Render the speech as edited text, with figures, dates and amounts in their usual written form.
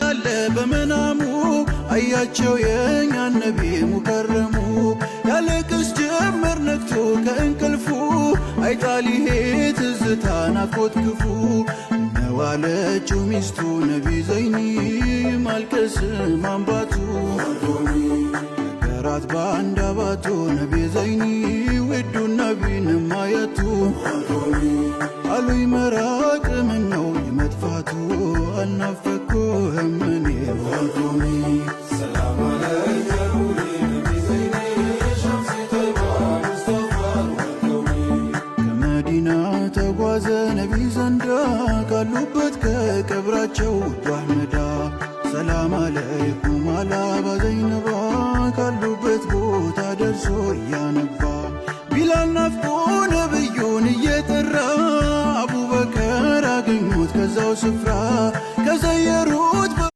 እያለ በመናሙ አያቸው የእኛን ነቢ ሙከረሙ። ያለቅስ ጀመር ነቅቶ ከእንቅልፉ፣ አይጣል ይሄ ትዝታ ናፍቆት ክፉ። ነዋለችው ሚስቱ ነቢ ዘይኒ ማልቀስ ማንባቱ፣ ነገራት በአንድ አባቱ ነቢ ዘይኒ ውዱ ነቢን ማየቱ። አሉኝ መራቅ ምነው የመጥፋቱ፣ አልናፈኩህም እኔ ወልዶሚ። ሰላም አለይከ ኑሪ ነቢ ዘይኒ ሸምሲ ጠይባ ሙስጠፋ ወልከውኒ። ከመዲና ተጓዘ ነቢ ዘንዳ፣ ካሉበት ከቀብራቸው ውዱ አሕመዳ። ሰላም አለይኩም አላ ባዘይነባ፣ ካሉበት ቦታ ደርሶ እያነባ።